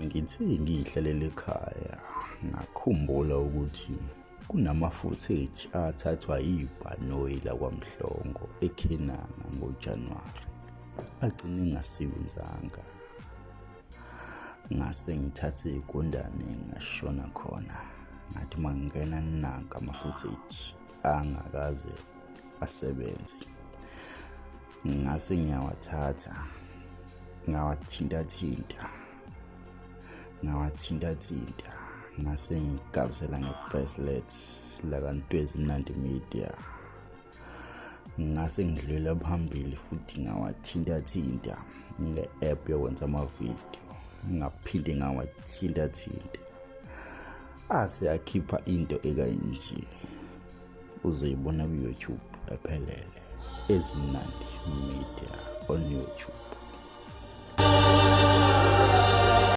Ngithe ngiyihlalele ekhaya ngakhumbula ukuthi kunama-footage athathwa yibhanoyi lakwaMhlongo eKhenana ngoJanuwari agcine engasebenzanga. Ngase ngithathe igundane ngashona khona ngathi uma ngingena nanka ama-footage angakaze asebenze. Ngase ngiyawathatha ngawathintathinta ngawathintathinta ngase ngigabisela nge-bracelet lakaNtwezi Mnandi Media. Ngase ngidlulela phambili futhi ngawathintathinta nge-app yokwenza amavidiyo ngaphinde ngawathintathinta ase akhipha into ekanje. Uzoyibona ku-YouTube ephelele, Ezimnandi Media on YouTube.